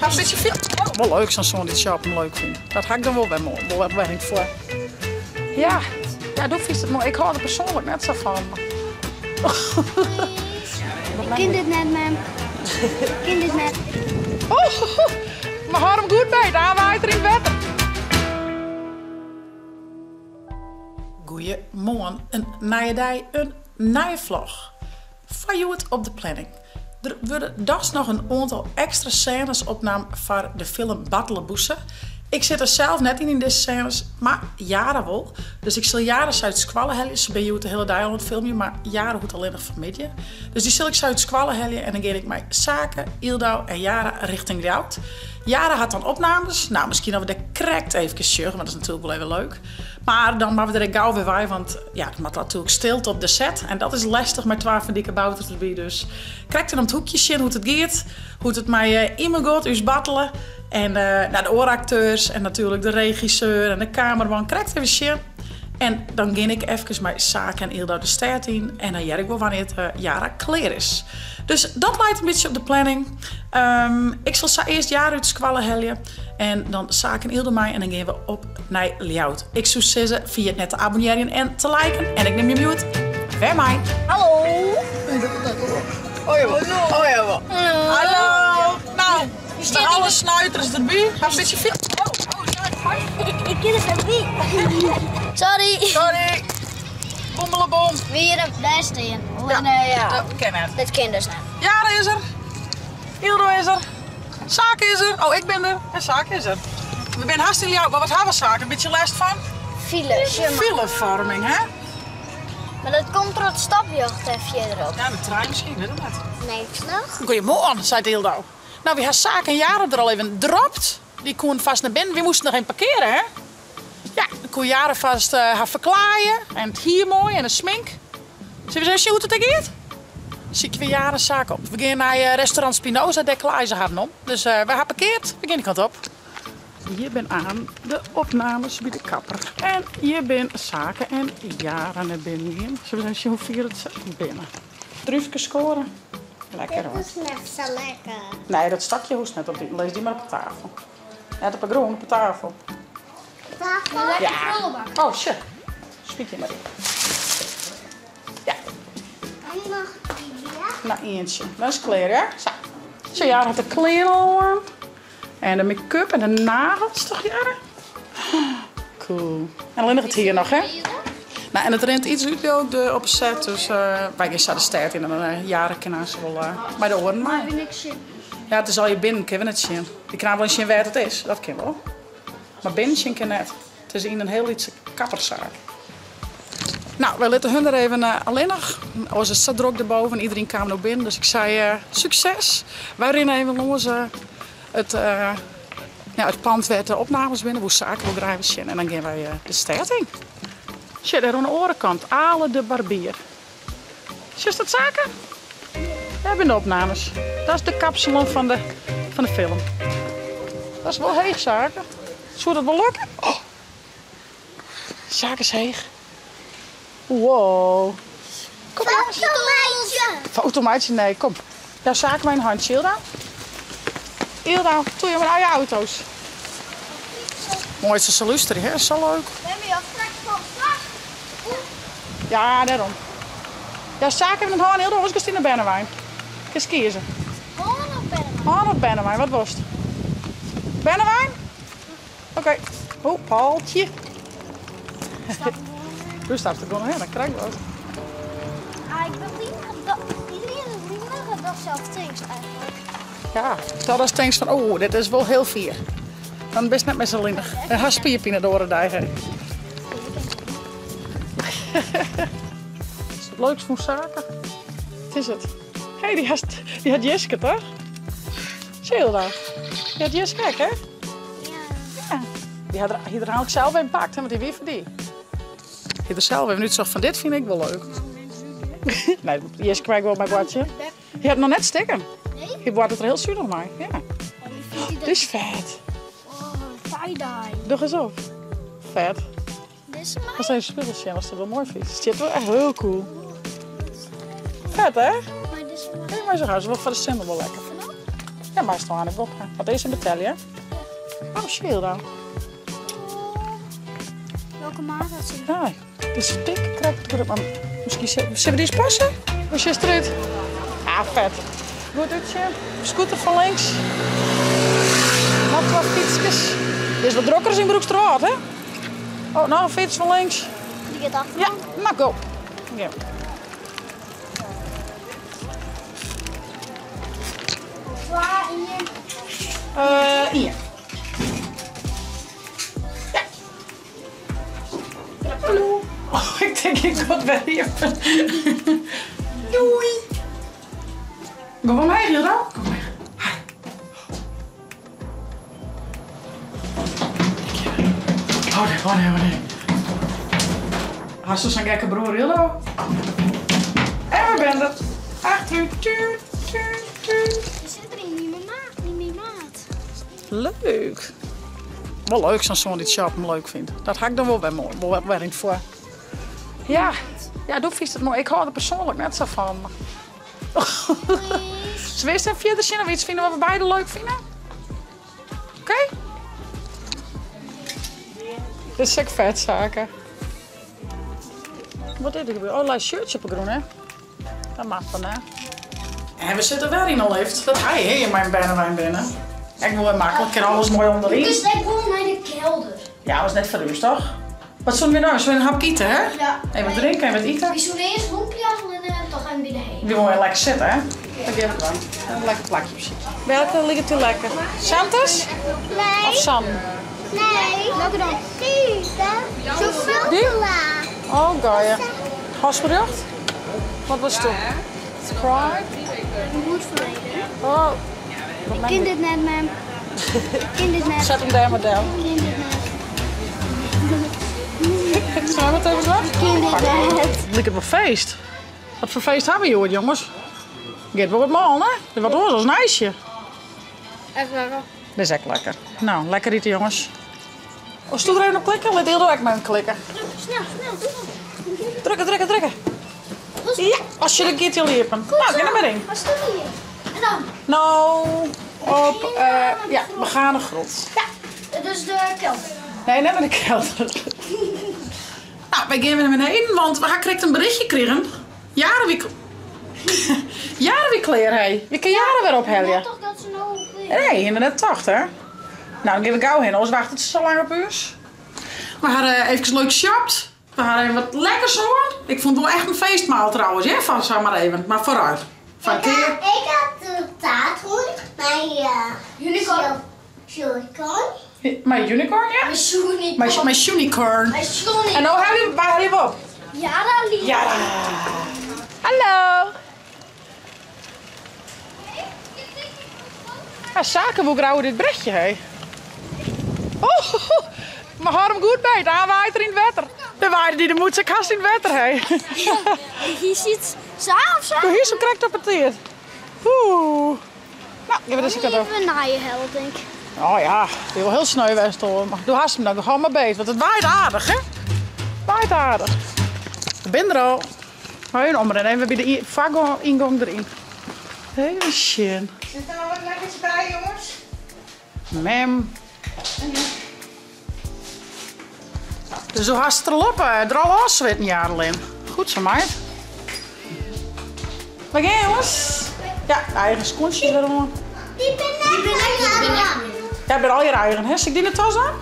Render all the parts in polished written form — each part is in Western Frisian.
Ha in bytsje film. Wol leuk sa'n soan dy't shoppen leuk fynt. Dat ha ik dan wol wer moai, wol wer wer foar. Ja, ja, do fynst it moai. Ik hâld der persoanlik net sa fan. Ik kin dit net, mem. Ik kin dit net. Oh, mar hâld him goed by, daar waait er yn it wetter. Goeiemoarn, in nije dei, in nije vlog. Foar hjoed op de planning. Der wurde dochs noch in oantal ekstra sênes opnaam foar de film Bartleboese. Ik sit der sels net yn yn dizze sênes, mar Jara wol. Dus ik sil Jara sa út skoalle helje. Se binne hjoed de hiele dei al oan it filmjen, mar Jara hoecht allinnich fanmiddei. Dus dy sil ik sa út skoalle helje en dan gean ik mei Sake, Yldau en Jara richting Ljouwert. Jara hat dan opnames. Nou, miskien dat we dêr krekt eefkes sjogge, want dat is natuerlik wol even leuk. Mar dan moatte we der ek gau wer wei, want ja, der moat natuerlik stilte op de set. En dat is lestich mei twa fan dy kabouters derby. Dus krekt even om it hoekje sjen hoe't it giet. Hoe't it mei Yme giet, ús Bartele. En nou, de oare akteurs en natuerlik de regisseur en de kamerman. Krekt even sjen. En dan gean ik efkes mei Sake en Yldau de stêd yn. En dan hear ik wol wannear't Jara klear is. Dus dat leit in bytsje op de planning. Ik sil sa earst Jara út skoalle helje. En dan Sake en Yldau mei en dan gean we op nei Ljouwert. Ik soe sizze, ferjit net te abonnearjen en te liken. En ik nim jim hjoed wer mei. Hallo! Oh jawel. Oh jawel. Hallo! Nou, alle snuiters derby. Ha in bytsje film. Oh, oh, Ik kin der net by. Sorry. Sorry. Bommelebom. Wie hjir dêr stean. Ja, ja. Dat kin net. Dat kin dus net. Jara is er. Yldau is er. Sake is er. Oh, ik bin der. En Sake is er. We binne hast yn Ljouwert, mar wat hawwe we Sake? In bytsje lêst fan? File. Filefoarming, hè? Mar dat komt troch it stopljocht dêr fierderop. Ja, de trein miskien, wit it net. Nee, nog. Goeiemoarn, seit Yldau. Nou, wy ha Sake en Jara der al even dropt. Dy koenen fast nei binnen. Wy moasten noch even parkeare, hè? Ja, dan koe Jara fast har ferklaaie en it hier moai en de smink. Sille we ris even sjen hoe't it dêr giet? Sykje we Jara en Sake op. We gean nei restaurant Spinoza, dêr klaaie se harren om. Dus wy ha parkeard, we gean dy kant op. Hjir bin aan de opnames by de kapper. En hjir bin Sake en Jara nei binnen gien. Sille we ris even sjen hoe fier it se binne. Drúfke skoare. Lekker hoor. Dit is net sa lekker. Nee, dat stokje hoechst net op te iten. Lis dy mar op de tafel. Net op de grûn, op de tafel. Tafel? Ja. Oh, shit. Smyt dy mar yn. Ja. En noch ja? Nou, ientsje. Dan is it klear, ja? Sa. Zo, Jara hat de klean al oan. En de make-up en de nagels, toch Jara? Cool. En allinnich it hier noch, hè? Nou, en it rint iets út leau ik de op 'e set, dus wy gean sa de stêd yn en dan Jara kin aanst wol mei de oaren mei. Ja, it is allegear binnen, kinne we net sjen. Dy kin wol sjen wêr't it is, dat kin wol. Mar binnen sjen kin net. It is yn in hiel lytse kapperssaak. Nou, wy litte hun der even allinnich. Oars is it sa drok derboven, iedereen kaam no binnen, dus ik sei sukses. Wy rinne even lâns it, ja, it pand wêr't de opnames binne, woe Sake wol graach even sjen. En dan gean wy de stêd yn. Sjoch, dêr oan de oare kant, Ale de Barbier. Sjochst dat Sake? Dêr binne de opnames. Dat is de kapsalon fan de, fan de film. Dat is wol heech, Sake. Soe dat wol lukke? Oh. Sake is heech. Wow. Kom jongens. Foto meitsje. Foto meitsje? Nee, kom. Jou Sake mei in handje, Yldau. Yldau, toe je mei je auto's. Moai dat se sa lústerje, hè? Sa leuk. Mem, je straks van slag. Ja, dêrom. Jou Sake even in hân, Yldau, oars giest yn de bernewein. Kinst kieze. Hân of bernewein? Hân of bernewein, wat wolst? Bernewein? Oké. Oh, Paaltje. Do stapst der gewoan hinne, dan krij ik wat. Ah, ik ben liever dat zelf tinkst eigenlijk. Ja, stel datst tinkst fan oh, dit is wol hiel fier. Dan bist net mear sa linich. Dan hast spierpine de oare dei. Is it leuks fan Sake? Wat is it? Hé, dy hast, dy hat Jiske toch? Sil dat? Dy hat Jiske ek, hè? Ja. Dy hat er, hie er eigentlik sels even pakt, hè, want dy wie foar dy. Hie er sels even útsocht fan dit fyn ik wol leuk. Nee, Jiske mei ik wol mei boartsje. Hy hat noch net stikken. Nee? Hy boartet der hiel sunich mei. Ja. Oh, Dit is fet. Oh, tie-dye. Doch ris op. Fet. Dizze mei? Moatst even spegel sjen ast it wol moai fynst. It stiet wol echt hiel cool. Fet hè? Mei dizze mei? Nee, mei sa gau. Is wol foar de simmer wol lekker. Ja, meist wol ek op. Wat is er betelje? Oh, chill dan. Welke maat had ze? Nee, dit is dik, krekt goed, maar misschien zullen we die eens passen? Hoe ziet het eruit? Ah, vet. Goed uitje. Scooter van links. Nog wat fietsjes. Dit is wat drukker in Broeksterwâld, hè? Oh, nog een fiets van links. Die gaat achter. Ja, nou go. Ja. Waar hier? Hier. Ja. Hallo. Oh, ik denk ik wat weer hier. Doei. Kom maar hier dan. Kom maar. Hi. Oh nee, oh nee, oh nee. Hast du zo'n gekke broer, Hildo? En we zijn er. Achter u. Tuut, tuut, tuut. Er zit er een niet meer maat. Niet meer maat. Leuk. Wel leuk zo'n zoon die het shoppen leuk vindt. Dat had ik dan wel weer mooi, wel weer in het voor. Ja, ja, doe vies het mooi. Ik hou er persoonlijk net zo van. Ze wist even verder zien of iets vinden wat we beide leuk vinden? Oké? Dit is ook vet zaken. Wat is er gebeurd? Oh, laat shirtje op de groen, hè? Dat mag dan, hè? En we zitten weer in een lift. Dat hij hè, in mijn binnen, binnen. Ik wil het makkelijk, ik kan alles mooi onderin. Dus ik wil naar de kelder. Ja, dat was net voor u, toch? Wat zullen we nou? Zullen we een hap eten, hè? Ja. Even wat drinken en wat eten. We zullen eerst rondpiassen en dan gaan we binnen Die wil je lekker zitten, hè? Dat geef ik wel. Een lekker plakje op zitten. Welke ligt het lekker? Santos? Nee. Of San? Nee. Welke dan? Die. Die? Oh, gaia. Hasbericht? Wat was het? Pride? Goed verleden. Oh. Ik ken dit net, mem. Ik ken dit net. Zet hem daar maar down. Ik ken dit net. Zullen we het even doen? Ik ken dit net. Het lijkt wel feest. Wat voor feest hebben we hier, jongens? Gaat wel wat man, hè? Dit wordt ons als een ijsje. Echt lekker. Dit is echt lekker. Nou, lekker eten, jongens. Oh, stoel er even op klikken? Laat heel erg maar klikken. Snel, snel, snel. Drukken, drukken, drukken. Ja, als je de keer te liepen. Nou, ga er maar in. Wat staat hier? En dan? Nou, op, ja, begane grond. Ja, dus de kelder. Nee, net naar de kelder. Nou, wij gaan weer naar beneden, want we gaan een berichtje krijgen. Jaren wie... Jaren wie kleer, hé. Je kan jaren weer ophellen. Ja, toch dat ze nou weer. Nee, inderdaad toch, hè? Nou, dan gaan we gauw heen, anders wacht het zo lang op us. We hadden even leuk geshopt. We hadden even wat lekkers hoor. Ik vond het wel echt een feestmaal trouwens, hè? Van, zeg maar even. Maar vooruit. Van keer. Ik had de taarthoen, mijn Unicorn. unicorn. Mijn unicorn, ja? Mijn unicorn. Mijn unicorn. Mijn unicorn. En nou hebben we, waar hebben we op? Yara lief. Yara. Hallo. Ja, zaken, hoe grauwen dit brechtje, hè? Oh, mijn arm goed bij. Daar waait er in het water. De waarde die de moed zijn kast in het water, hè? Hier zit zo of zo. Hier is hem correct op het teer. Oeh. Nou, geef we deze kant op. Even naar je hel, denk ik. Oh ja, die wil heel sneu wezen hoor. Maar doe haast hem dan, gewoon maar beet. Want het waait aardig, hè? Waait aardig. Ik ben er al. Maar een omrennen. Even bij de ingang erin. Even schön. Zit er nog wat lekkers bij, jongens? Mem. Dus hoe haast er lopen? Er al afzwitten jaren in. Goed zo, meid. Waar gaan jongens? Ja, eigen schoentjes erom. Die ben ik. Die ben ik. Jij bent al je eigen, hè? Zit ik die in de tas aan?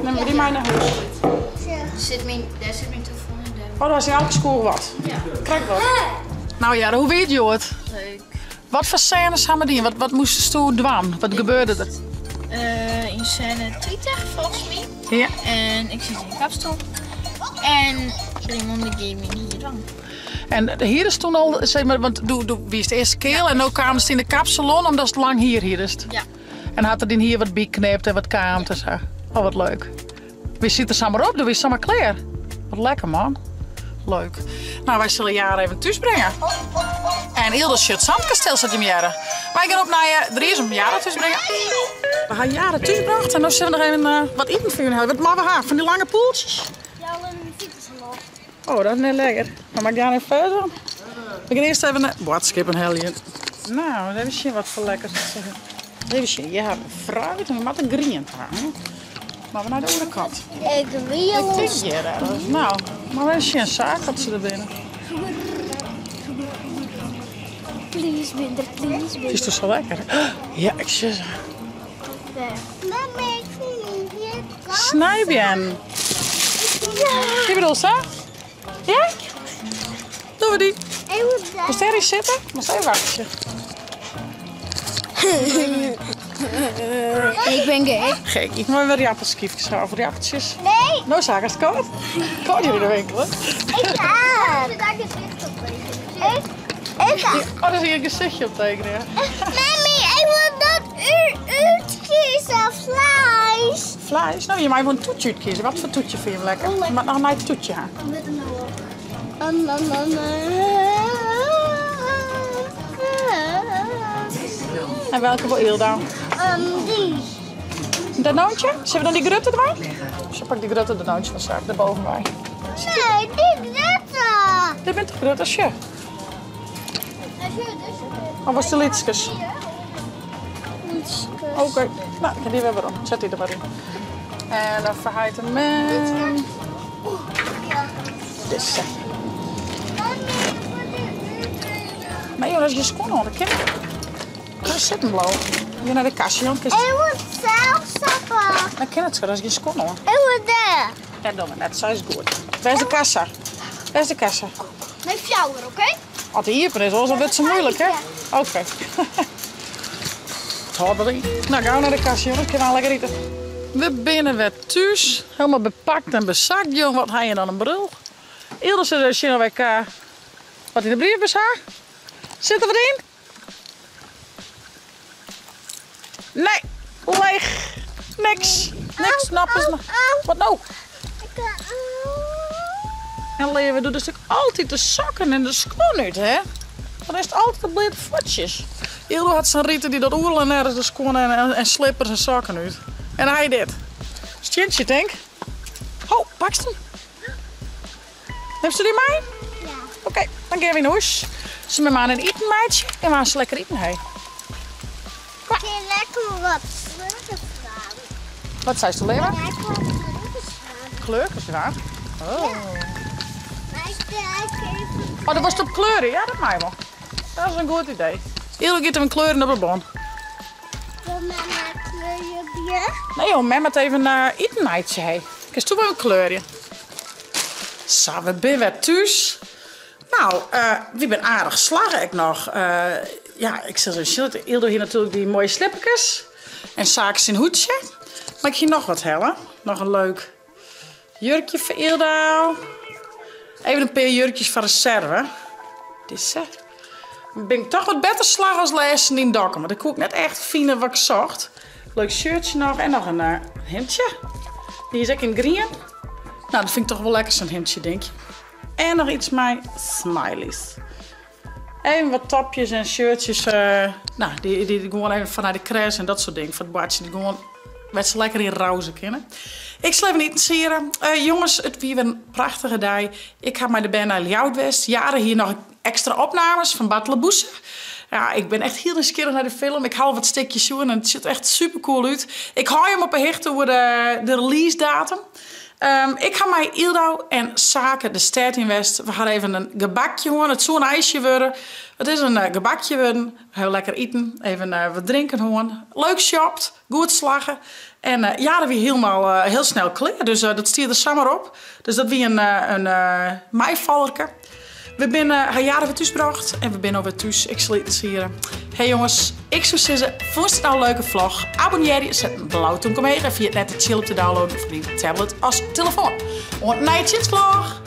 Neem we die maar naar huis. Zit mijn, daar zit mijn telefoon in. Oh, daar is in elke school wat. Ja. Krijg wat. Nou ja, hoe weet je het? Leuk. Wat voor scènes hebben die? Wat moesten ze toen doen? Wat gebeurde er? In scène 20 volgens mij. Ja. En ik zit in de kapsel. En Raymond de Gaming hier dan. En hier is toen al, zeg maar, want doe, wie is de eerste keel? En ook kwamen ze in de kapsalon, omdat het lang hier is. Ja. En had er die hier wat bijknipt en wat kaamt en zo. Oh, wat leuk. Wie zit er samen op? Doe is samen klaar. Wat lekker, man. Leuk. Nou, wij zullen jaren even thuis brengen. En heel dat shirt zandkasteel zat in jaren. Wij gaan op naar je drie is om jaren thuis brengen. We gaan jaren thuis gebracht en dan zullen we nog even wat eten voor jullie hebben. Wat maar we gaan van die lange poeltjes. Ja, alleen mijn fiets is al. Oh, dat is net lekker. Dan maak ik daar even verder. We gaan eerst even een boodschap en helje. Nou, even zien wat voor lekkers het zeggen. Even sjen, hjir ha we fruit en we moatte griente ha. Moatte we nei de oare kant. Ik wil. Ik tink hjir ergens. No, mar even sjen, saak wat se der binne. Please, minder, please, minder. Is toch zo lekker? Ja, ik zie ze. Mama, ik vind hier Snijbeannen. Ja. Die bedoel ze? Ja? Doen we die. Ik moet daar. Moest daar eens zitten? Moest even wachten. Ik ben gek. Gek, ik moet weer appelskiefjes gaan of appeltjes. Nee, Nou, zaak is het koud. Koud hier in de winkel, hè? ik ga. Ik daar gezicht op tekenen. Ik, ik ga. Oh, daar zie je een gezichtje op tekenen, ja. Mami, ik wil dat u uitkiezen, vlees. Vlees? Nou, je mag gewoon een toetje uitkiezen. Wat voor toetje vind je hem lekker? Je mag nog een nice toetje hebben. Met een En welke wil Ilda? Die. Een danoontje? Zullen we dan die grutte erbij? Ze pak die grutte danoontje van zaak erboven bij. Nee, die grutte. Dit bent toch grutte, sje? Of was de liedjes? Oké, nou, die weer om. Zet die er maar in. En dan verhaait hem met. Deze. Maar joh, dat is je schoen al, dat ken ik. Daar zit een blauw. Hier naar de kastje, joh. Ik moet zelf stappen. Dat ken het zo, dat is je schoen hoor. Ik moet daar. Dat doen we net, zo is goed. Waar is de kassa? Waar is de kassa? Nee, fjouwer, oké? Als die hier is, dan wordt het zo moeilijk, hè? Oké. Het hoort erin. Nou, gauw naar de kassa, jongens. Ik kan lekker eten. We binnen weer thuis. Helemaal bepakt en bezakt, jong. Wat haal je dan een bril? Elders zit er zien of ik wat in de brievenbus ha. Zit er wat in? Nee, leeg. Niks. Niks, snappen ze. Wat nou? En Leo doet dus ook altijd de sokken en de schoen uit, hè? Dan is het altijd de blinde voetjes. Ildo had zijn rieten die dat oerlen nergens de schoenen en slippers en sokken uit. En hij dit. Stintje, denk. Ho, pak ze hem. Neemt ze die mee? Ja. Oké, dan gaan we in huis. Ze met mij een eten, meidje. En we gaan ze lekker eten, hè. Ik wil lekker wat kleuren Wat zei ze, Leo? Lekker wat kleuren Kleurtjes, waar? Oh. Maar ik kijk even. Oh, dat was het op kleuren. Ja, dat mij wel. Dat is een goed idee. Ildo gaat hem kleuren op de bon. Wil mama kleuren bier? Nee joh, mem het even eten meidje, hé. Ik toe wel een kleurje. Zo, we zijn weer thuis. Nou, wie ben aardig slagen ik nog. Ja, ik zeg zo shit. Ildo hier natuurlijk die mooie slippertjes. En Saak zijn hoedje. Maar ik hier nog wat hellen. Nog een leuk jurkje voor Ildo. Even een paar jurkjes van reserve. Dit is het. Ben ik toch wat beter slag als lezen in Dokkum. Want ik koek net echt fine wat ik zocht. Leuk shirtje nog en nog een hemdje. Die is ook in green. Nou, dat vind ik toch wel lekker zo'n hemdje, denk ik. En nog iets met smileys. Even wat topjes en shirtjes. Nou, die gewoon even vanuit de crash en dat soort dingen. Voor het badje. Die gewoon met ze lekker in rozen kennen. Ik zal even niet sieren. Jongens, het was weer een prachtige dag. Ik ga met de band naar Ljouwert. Jaren hier nog extra opnames van Bartele Boese. Ja, ik ben echt heel nieuwsgierig naar de film. Ik haal wat stukjes zien en het ziet er echt super cool uit. Ik hou hem op een hecht over de release datum. Ik ga met Ildo en Sake de stad in West. We gaan even een gebakje horen. Het zou een ijsje worden. Het is een gebakje worden. We gaan lekker eten. Even wat drinken horen. Leuk shopt. Goed slagen. En ja, dat weer helemaal heel snel klaar. Dus dat stiert er samen op. Dus dat wie een meivallerke. We zijn haar jaren weer thuisgebracht en we zijn alweer thuis. Ik zal het zien. Hey jongens, ik zou zeggen, vond je het nou een leuke vlog? Abonneer je, zet een blauw toon omheen en via het net de chill op te downloaden voor die tablet als telefoon. Want naar je vlog!